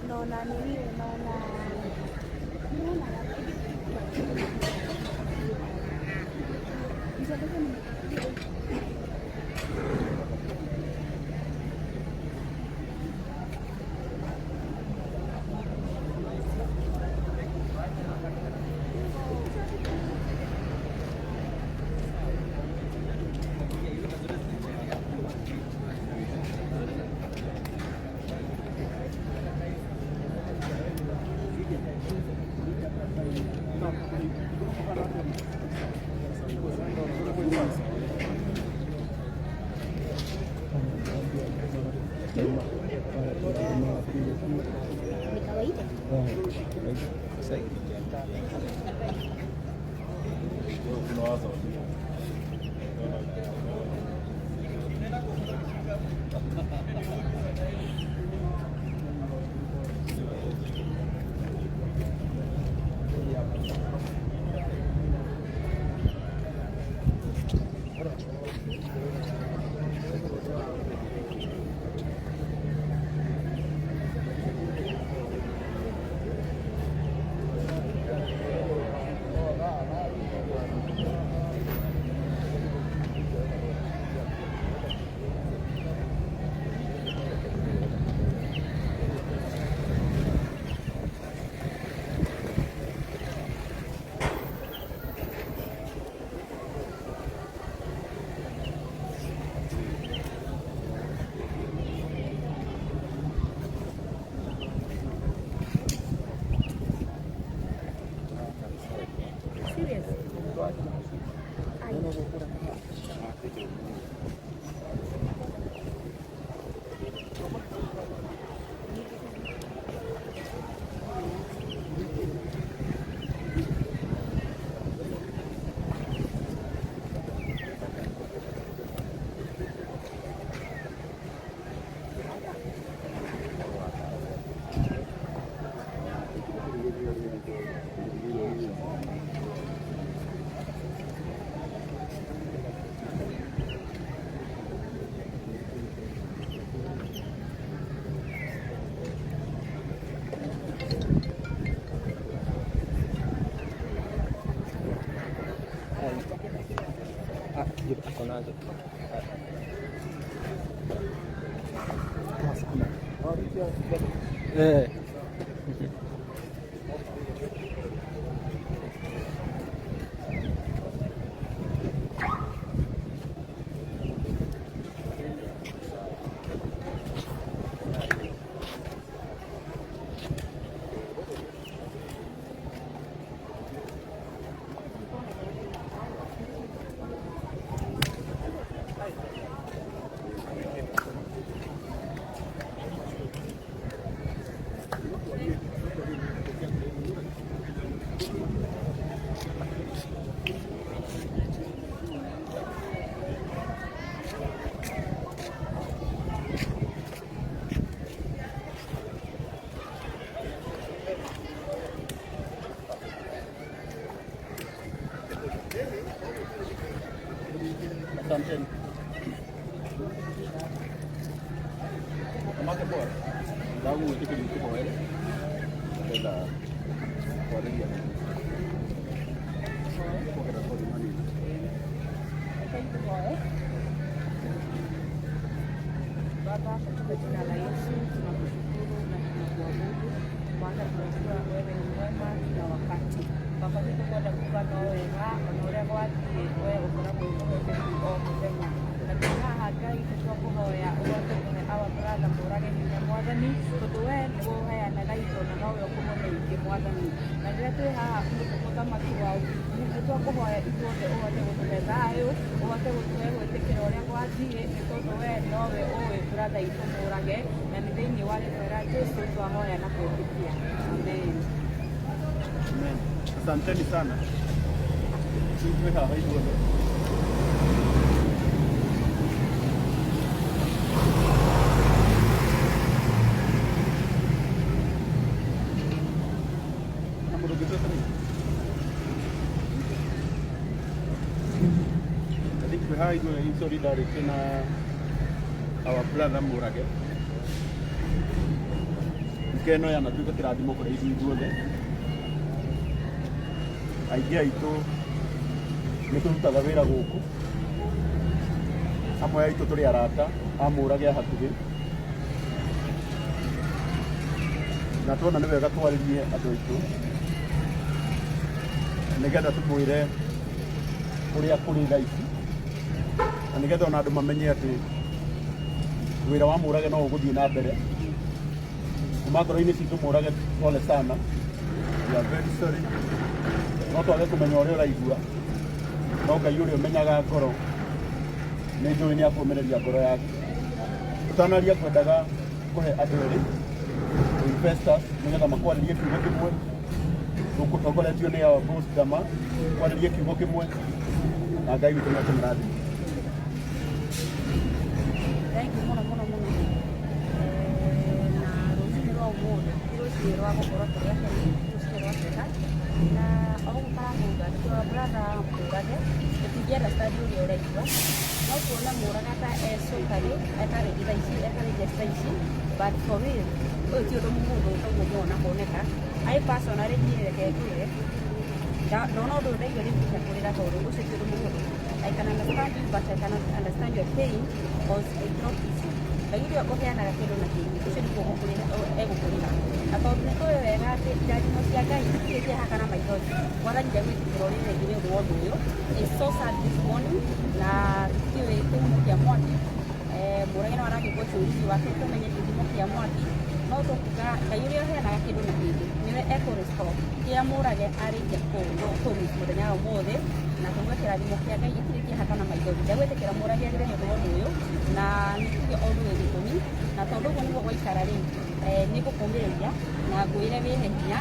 Naona nini? Naona ni kawaida. Serious? Ako nazo. Eh. Asanteni. Baba, katika jina la Yesu tunakushukuru na tunakuabudu, maana tunajua wewe ni mwema kila wakati. Baba, nĩtũkwenda kuga no wega ona ũrĩa gwathiĩ we ũkoragwo wĩ mwĩhokeku o mũthenya, na twĩ haha Ngai nĩtwakũhoya ũhote kũhe our brother Mũrage hinya Mwathani, tondũ we nĩwe ũheanaga indo na nowe ũkũmũhe ingĩ Mwathani. Na rĩrĩa twĩ haha mũthamaki wa ũthingu, nĩtwakũhoya ithuothe ũhote gũtũhe thayũ, ũhote gũtũhe gwĩtĩkĩra ũrĩa gwathiĩ, nĩ tondũ we nowe ũĩ brother itũ Mũrage, na nĩ thĩinĩ wa rĩtwa rĩa Jesũ twahoya na gwĩtĩkia. Amen. Amen. Asanteni sana. Tuwe haha ithuothe. Na mũndũ ũngĩ nĩ? I think we haha ithuothe in solidarity na our brother Mũrage. Nduka ĩno yanatuĩka kĩrathimo kũrĩ ithuĩ ithuothe. Aingĩ aitũ nĩ tũrutaga wĩra gũkũ, amwe aitũ tũrĩ arata a Mũrage a hakuhĩ, na tuona nĩ wega twarĩrie andũ aitũ nĩgetha tũmwĩre ũrĩa kũrĩ thaa ici, na nĩgetha ona andũ mamenye atĩ wĩra wa Mũrage no ũgũthiĩ na mbere. Kuma ngoro-inĩ citũ, Mũrage, pole sana, we are very sorry. No twage kũmenya ũrĩa ũraigua, no Ngai ũrĩa ũmenyaga ngoro nĩ njũĩ nĩ akũmĩrĩria ngoro yaku. Ũtanaria, ngwendaga kũhe andũ erĩ investors nĩgetha makwarĩrie kiugo kĩmwe. Tũtongoretio nĩ our boss Dama, kwarĩrie kiugo kĩmwe na Ngai witũ nĩ akũmũrathima. Thank you mũno mũno mũno. Na rũcinĩ rwa ũmũthĩ ti rũcinĩ rwa gũkorwo tũrĩ akenu, ti rũcinĩ rwa kĩeha, na o ũguo karamauga tũkĩrora brother Mũrage, tũtingĩenda stand ũrĩa ũraigua, no tuone Mũraga ta e cukarĩ ekarĩngi thaa ici, ekarĩngi thaa ici, but for real ũyũ ti ũndũ mũhũthũ toguo mũrona kuoneka. I personally, niĩ reke ngwĩre, ndona ũndũ ũyũ ndaigua ndĩkuhia kũrĩra, tondũ ũcio ti ũndũ mũhũthũ. I can understand you, but I cannot understand your pain, because it's not easy. Ngai ũrĩa ũheanaga kĩndũ na kĩngĩ, ũcio nĩguo egũkũrĩha, na tondũ nĩ tũĩ wega atĩ irathimo cia Ngai itirĩ kĩeha kana maithori, Mwathani ndegwĩtĩkĩra ũrĩre rĩngĩ nĩ ũndũ wa ũndũ ũyũ. It's so sad this morning, na tũtiũĩ kĩhumo kĩa mwaki. Mũrage no aragĩkwo ũcũrĩri wake tũmenye kĩhumo kĩa mwaki, no tũkuga Ngai ũrĩa ũheanaga kĩndũ na kĩngĩ nĩwe ekũ-restore kĩrĩa Mũrage arĩkia kũmiss mũthenya wa ũmũthĩ, na tũuge kĩrathimo kĩa Ngai gĩtirĩ kĩeha kana maithori. Ndegwĩtĩkĩra Mũrage arĩre nĩ ũndũ wa ũndũ ũyũ, na nĩ tuge o ũndũ wĩ gĩtũmi, na tondũ ũguo nĩguo gwaikara rĩ, nĩ ngũkũmĩrĩria na ngwĩre wĩhe hinya,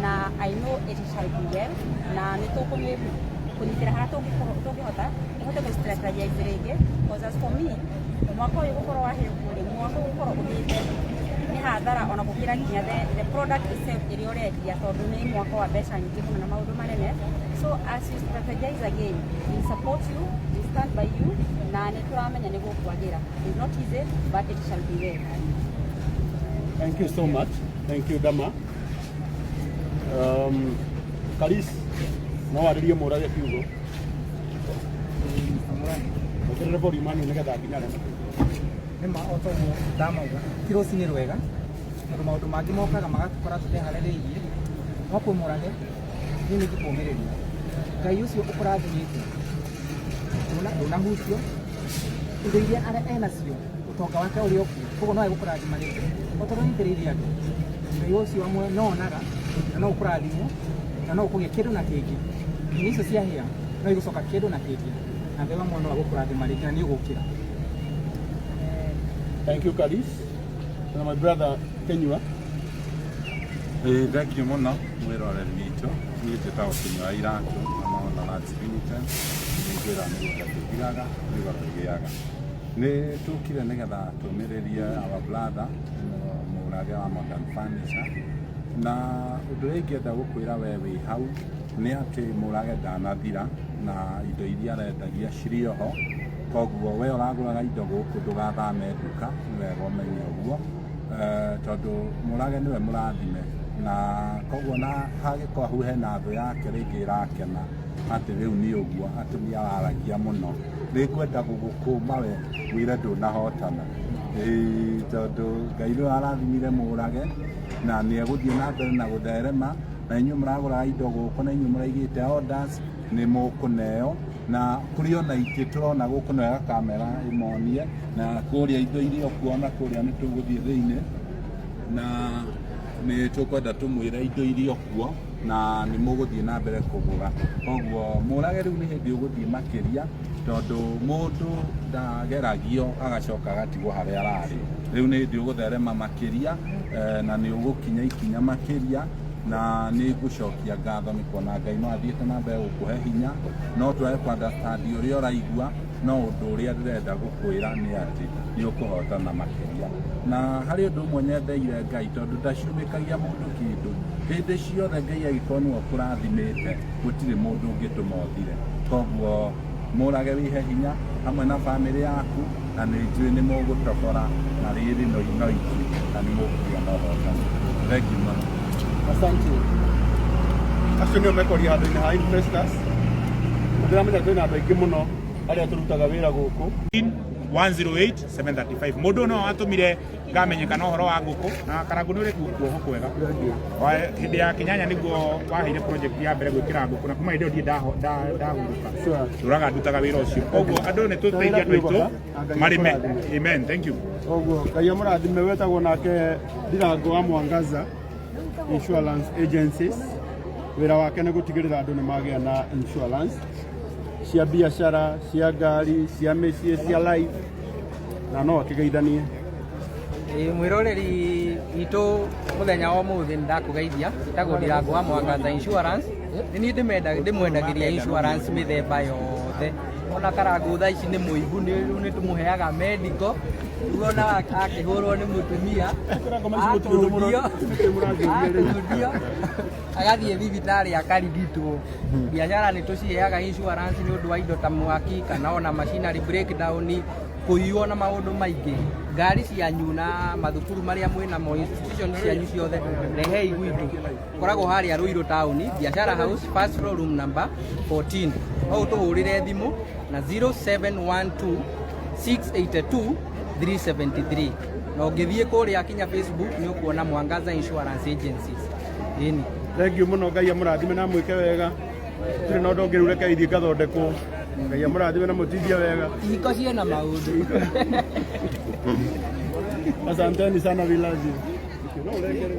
na I know it shall be well, na nĩ tũkũnyitĩra harĩa tũngĩhota ũhote gũ strategize rĩngĩ, because as for me, mwaka ũyũ gũkorwo wahĩrwo rĩ, mwaka ũyũ gũkorwo ũhĩte nĩ hathara ona gũkĩra nginya the product itself ĩrĩa ũrendia, tondũ nĩ mwaka wa mbeca nyingĩ mũno na maũndũ manene. So as you strategize again, we support you, we stand by you, na nĩ tũramenya nĩ gũkwagĩra. It's not easy, but it shall be well. Thank you so much. Thank you, Dama. Karis, no warĩrie Mũrage kiugo. Ongerere volume hanini nĩgetha nginya arĩa Nĩ ma o toguo ndamauga, ti rũcinĩ rwega, tondũ maũndũ mangĩ mokaga magatũkora tũteharĩrĩirie, no kwĩ Mũrage niĩ nĩ ngĩkũmĩrĩria. Ngai ũcio ũkũrathimĩte ndũnahutio, indo iria enacio, ũtonga wake ũrĩ okuo, koguo no egũkũrathima rĩngĩ o tondũ ũnyitĩrĩire andũ. Ngai ũcio amwe no onaga na no ũkũrathimwo na no ũkũgĩa kĩndũ na kĩngĩ. Nginya icio ciahĩa no igũcoka kĩndũ na kĩngĩ, na Ngai wa muoyo no agũkũrathima rĩngĩ na nĩ ũgũkĩra. Thank you, Karis. Na my brother Kenyua. Ĩĩ, thank you mũno mwĩroreri witũ. Niĩ njĩtagwo Kĩnyua Iratũ na Maona Lands Limited. Nĩ ngwĩra mĩgũnda ndĩthiraga, mĩgoro ĩgĩaga. Nĩ tũkire nĩgetha tũmĩrĩrie our brother Mũrage wa Modern Furniture, na ũndũ ũrĩa ingĩenda gũkwĩra we wĩ hau nĩ atĩ Mũrage ndanathira na indo iria arendagia cirĩ oho. Koguo we ũragũraga indo gũkũ, ndũgathame nduka, nĩ wega ũmenye ũguo, tondũ Mũrage nĩwe mũrathime, na koguo na hagĩkorwo hau hena thũ yake rĩngĩ ĩrakena atĩ rĩu nĩ ũguo atĩ nĩ araragia mũno, nĩ ngwenda gũgũkũma we wĩre ndũnahotana. Ĩĩ, tondũ Ngai nĩwe arathimire Mũrage na nĩ egũthiĩ na mbere na gũtherema, na inyuĩ mũragũraga indo gũkũ na inyuĩ mũraigĩte orders nĩ mũkũneo, na kũrĩ ona ingĩ tũrona gũkũ, no wega kamera ĩmonie na kũrĩa indo iria ũkuona kũrĩa. Nĩ tũgũthiĩ thĩinĩ na nĩ tũkwenda tũmwĩre indo iria kuo na nĩ mũgũthiĩ na mbere kũgũra. Koguo Mũrage rĩu nĩ hĩndĩ ũgũthiĩ makĩria, tondũ mũndũ ndageragio agacoka agatigwo harĩa ararĩ. Rĩu nĩ hĩndĩ ũgũtherema makĩria, na nĩ ũgũkinya ikinya makĩria, na nĩ ngũcokia ngatho nĩ kuona Ngai no athiĩte na mbere gũkũhe hinya. No twage kũ understand ũrĩa ũraigua, no ũndũ ũrĩa ndĩrenda gũkwĩra nĩ atĩ nĩ ũkũhotana makĩria. Na harĩ ũndũ ũmwe nyendeire Ngai, tondũ ndacumĩkagia mũndũ kĩndũ hĩndĩ ciothe. Ngai agĩkorwo nĩwe ũkũrathimĩte, gũtirĩ mũndũ ũngĩtũma ũthire. Koguo Mũrage, wĩhe hinya hamwe na bamĩrĩ yaku, na nĩ njũĩ nĩ mũgũtobora na rĩrĩ no ithuĩ na nĩ mũkũgĩa na ũhotani. Thengiũ mũno. Asante. Acio nĩo mekwaria handũ-inĩ ha investors. Ndĩramenya kwĩna andũ aingĩ mũno arĩa tũrutaga wĩra gũkũ. 108 735 mundu no atumire ngamenyekana uhoro wa nguku na Karangu ni uri guoko kwega. Hindi ya kinyanya niguo waheire project ya mbere gwikira nguku na kuma hindi ĩyo ndirĩ ndahuruka, turaga ndutaga wira ucio, koguo andu ni tuteithia andu aitu marime. Amen, thank you. Koguo Ngai amũrathime. Wetagwo nake Ndirango wa Mwangaza Insurance Agencies. Wĩra wake nĩ gũtigĩrĩra andũ nĩ magĩa na insurance cia biacara, cia ngari, cia mĩciĩ, cia life, na no akĩgeithanie. Ĩĩ, mwĩroreri witũ, mũthenya wa ũmũthĩ nĩ ndakũgeithia. Njĩtagwo Ndirango wa Mwangaza Insurance. Nĩ niĩ ndĩmwendagĩria insurance mĩthemba yothe. Ona Karangũ thaa ici nĩ mũibu, rĩu nĩ tũmũheaga medical. Rĩu ona akĩhũrwo nĩ mũtumia, akundio agathiĩ thibitarĩ akarigitwo. Biacara nĩ tũciheaga insurance nĩ ũndũ wa indo ta mwaki kana ona machinery breakdown, kũiywo na maũndũ maingĩ. Ngari cianyu na mathukuru marĩa mwĩnamo, institution cianyu ciothe, rehei gwitũ. Koragwo harĩa Ruiru town, Biashara House, first floor, room number 14. No ũtũhũrĩre thimũ na 0712 682 373, na ũngĩthiĩ kũrĩa kinya Facebook nĩ ũkuona Mwangaza Insurance Agencies. Ĩni. Thank you mũno. Ngai amũrathime na amwĩke wega. Tirĩ na ũndũ ũngĩ, rĩu reke ithiĩ ngathondekwo. Ngai amũrathime na mũtindie wega. Ihiko ciĩna maũndũ. Asanteni sana, we love you. No, ũrengere.